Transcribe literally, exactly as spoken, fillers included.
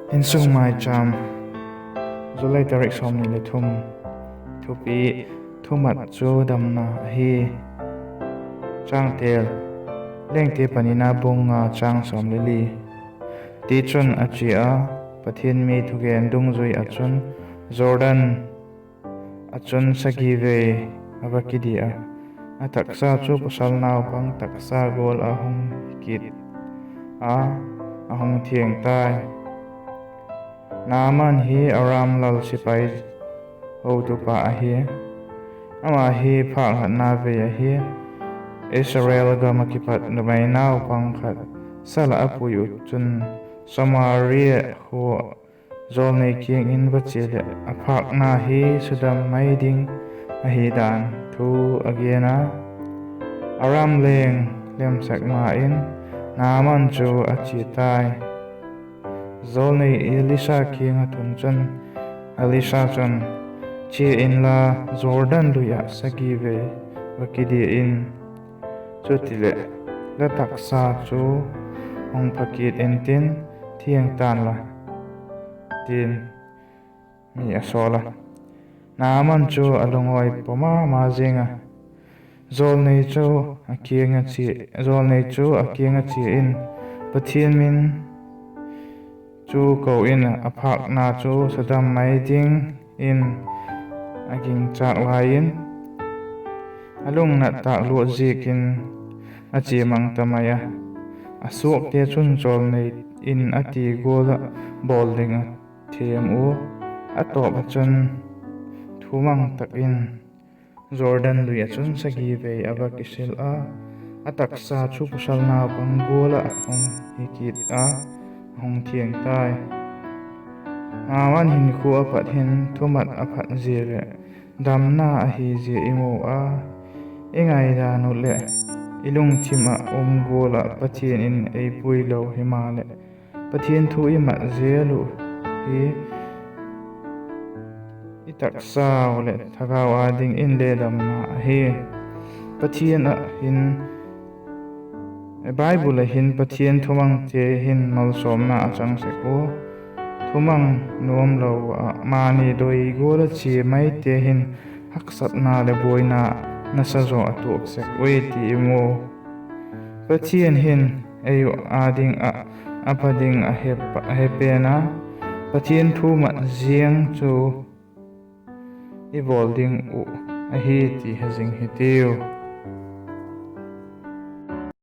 Insung Maicham, July tarik sawmni le thum. Thupi: Thumat chu damna ahi. Changtel: Lengte Pani bung nga chang sawm le li. Tichun a chia a, Pathian mi thugen dungzui ah chun Jordan ah chun sagi vei a va kidia a, a taksa chu pawsal naupang taksa gual ah hung hi kit a, a hung thiang tai. Naaman hi Aram lal sipai hotupa ahi. Ama hi phâk khatna vei ahi. Israel gam ah kipat numei naupang khat sal ah a pui uh chun, Samaria khua jawlnei kiang in va chia leh a phâkna hi sudam mai ding ahi dan thu a gen a. Aram leng lemsakna in Naaman chu a chia tai. Jawlnei Elisha kiang ah tun chun, Elisha chun, Chia inla, Jordan lui ah sagi vei va kidia in; chutileh la taksa chu hung pha kit intin, thiang ta'n la, tin mi a sawl a. Naaman chu a lungawi pua ma ma zing a, jawlnei chu a kiang ah chia, jawlnei chu a kiang ah chia in, Pathian min chu ko in, a phâkna chu sudam mai dingin a gingchâk lai in, a lungnat tâk luat ziakin a chia mang ta mai a. A suakte chun jawlnei in a ti gual ah bawl ding a thiam ua, a tawp ah chun thumang tak in Jordan lui ah chun sagi vei a va kisil a, a taksa chu pawsal naupang gual ah hung hi kit a, a hung thiang tai. Naaman hinkhua ah pat hin thumat a phat zia leh damna ahi zia i mu a. I ngaidan uh leh i lungthim ah um gual ah Pathian in ei pui lo himaleh, Pathian thu i mat zel uh hi i taksau leh thagau â dingin le damna ahi. Pathian ah hin, Bible ah hin Pathian thumangte hin malsawmna a chang sek ua. Thumang nuam lo ah mani doi gual ah chia maite hin haksatna leh buaina nasa zaw a tuak sek ui ti i mu. Pathian hin ei uh â ding ah a pha ding a he pen a, Pathian thu mat ziang chu i bawl ding uh ahi ti he zing hitiu.